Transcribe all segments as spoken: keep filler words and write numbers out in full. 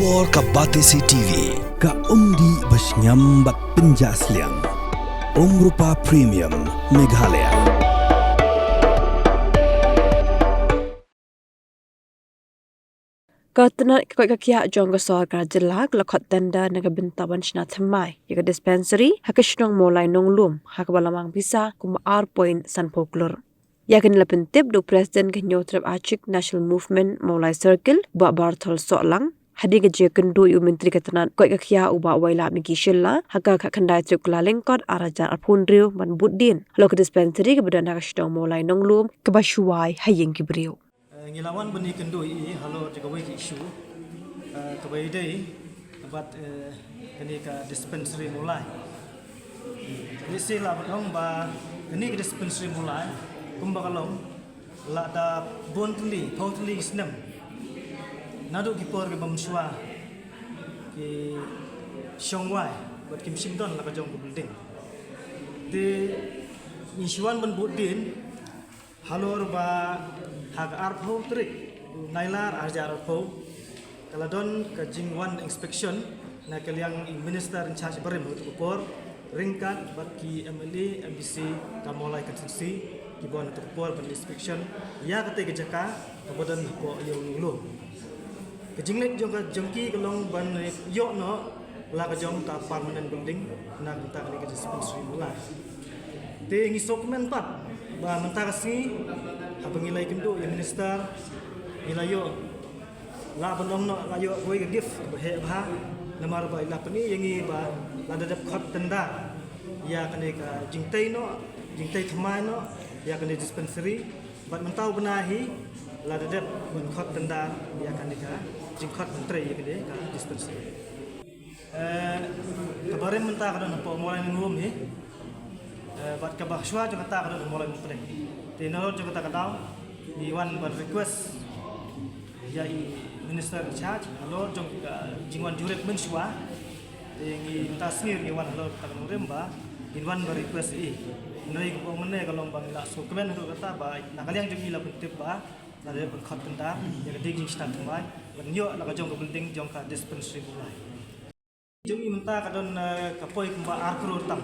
Por ka Batesi T V, ka umdih ba shngiam bad pynjah sliang. Umrupa Premium, Meghalaya. Ka tnat ka koit ka khiah jong ka sorkar jylla ka la khot tender na ka bynta ban shna thymmai ïa ka dispensary ha ka shnong Mawlai Nonglum, ha kaba la mang pisa kumba ar point san phew klur. Ïa kane la pyntip da u President ka Hynñiewtrep Achik National Movement Mawlai Circle, Bah Barthol Sohlang, hadien ka jingïakynduh ïa u Myntri ka tnat koit ka khiah u Bah Wailadmiki Shylla ha ka khatkhyndai tarik u Kyllalyngkot ar hajar arphew hynriew ban bud dien halor ka dispensary kaba don ha ka shnong Mawlai Nonglum kaba shu wai ha ïing ki briew. Eh, ngi la wan ban ïakynduh ïa i halor jong kawei ka issue, eh, kaba ïadei bad, eh, kane ka dispensary Mawlai. Ngi sngewthuh ba kane ka dispensary Mawlai kumba ka long la da bun tylli, phew tylli ki snem naduh ki por kiba mynshuwa ki shong wai bad kim shym don la ka jong ka building. Te ngi shu wan ban bud dien halor ba ha ka arphew tarik u Nailar ar hajar arphew ka la don ka jingwan inspection na ka liang i Minister in charge barim ha kato ka por, ryngkat bad ki M L A, M D C ka Mawlai constituency, kiba wan ha kato ka por ban inspection ïa katei ka jaka kaba don hapoh ïew Nonglum. Ka jingleit jong ka, jong ki ka long ban ïoh noh la ka jong ka permanent building na ka bynta kane ka dispensary Mawlai. Te ngi sngewkmen pat ba mynta ka sngi haba ngi la ïakynduh ïa u Minister, ngi la ïoh, lah ban ong noh, la ïoh kawei ka gift ba heh bha, namar ba i la pyni ïa ngi ba la da dep khot tender ïa kane ka jingtei noh, jingtei thymmai noh ïa kane dispensary. Bad mynta u bnai hi la da dep ban khot tender ïa kane ka jingkhot ban trei ïa kane ka dispensary. Eh, ka barim mynta ka don hapoh Mawlai Nonglum hi. Eh, bad kaba shuwa jong kata ka don ha Mawlai Myntreing. Te nalor jong kata ka daw ngi wan ban request ïa i Minister in charge halor jong ka jingwan jurip mynshuwa. Te ngi mynta sngi ngi wan halor kata ka nongrim ba ngin wan ban request ïa i. Hynrei kaba ong mynne ka long ba ngi la sngewkmen halor kata ba na ka liang jong ngi la pyntip ba la dep ban khot tender ïa ka dei ka jingshna thymmai ban ïoh la ka jong ka building jong ka dispensary Mawlai. Jong i mynta ka don, eh, ka poi kumba ar klur tam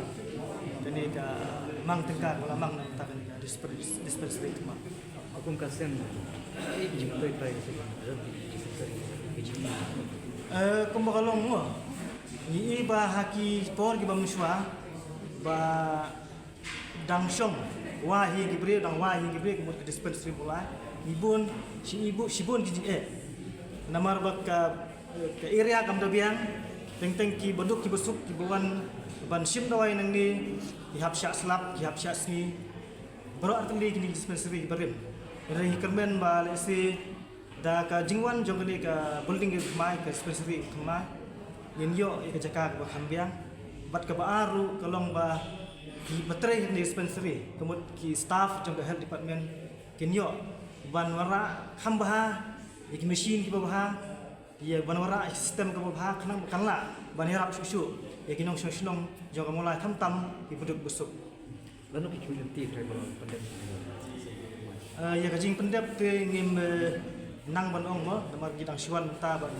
kane ka mang tyngka kaba la mang na mynta kane ka dispens-, dispensary thymmai. Kum ka seng, eh, jingpoi poi ka seng, eh, jingpoi, eh, jingpoi. Eh, kumba ka long mo, ngi i ba ha ki por kiba mynshuwa ba dang shong wai ha ïing ki briew, dang wai ha ïing ki briew ka mut ka dispensary Mawlai. Ngi bun, shi i bu, shibun ki jingeh. Namar ba ka, ka area kam da biang, teng teng kiba duk kiba suk kiba wan ban shim dawai nangne, ki hap shah slap, ki hap shah sngi. Baroh artylli kine ki dispensary ki barim. Hynrei ngi kyrmen ba lehse da ka jingwan jong kane ka building ka thymmai, ka dispensary ka thymmai, ngin ïoh ïa ka jaka kaba kham biang. Bad kaba ar ruh ka long ba kiba trei ha kane ka dispensary, ka mut ki staff jong ka health department, kin ïoh ban wanrah kham bha ïa ki machine kiba bha, ïa ban wanrah ïa ki system kiba bha, khnang ba kan lah ban ïarap shuh shuh ïa ki nongshong shnong jong ka Mawlai, khamtam kiba duk ba suk. Lano ki jingpyntip trai ba la pyndep? Eh, ïa ka jingpyndep te ngim, eh, nang ban ong mo, namar ngi dang shu wan mynta ban,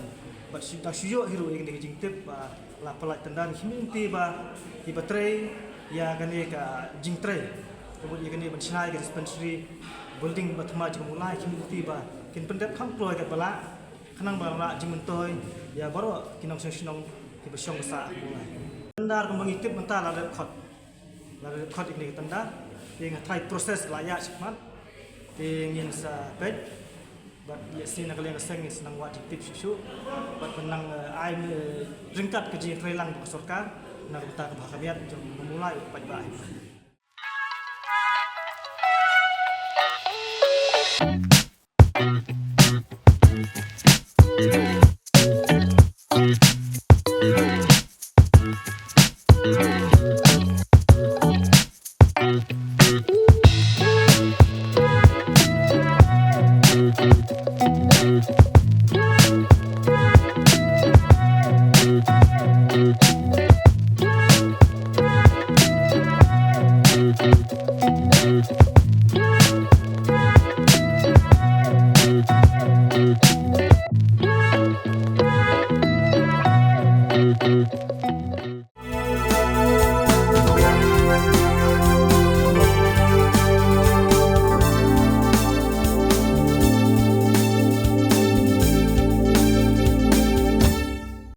bad shu, dang shu ïoh hi ruh ïa kane ka jingtip ba la pynlait tender. Ngi kyrmen te ba kiba trei ïa kane ka jingtrei, ka mut ïa kane ban shna ïa ka dispensary building ba thymmai jong ka Mawlai, ngi kyrmen te ba kin pyndep kham kloi katba lah, khnang ba lah jingmyntoi ïa baroh ki nongshong shnong kiba shong ba sah ha Mawlai. Tender kumba ngi tip mynta la dep khot. La dep khot ïa kane ka tender. Te nga tharai process la ïaid shakhmat. Te ngin sa peit. Bad lehse na ka liang ka seng ngin sa nang wad jingtip shuh shuh. Bad ban nang, eh, ai, eh, ryngkat ka jingtrei lang bad ka sorkar na ka bynta ka bha ka miat jong ka Mawlai u paidbah.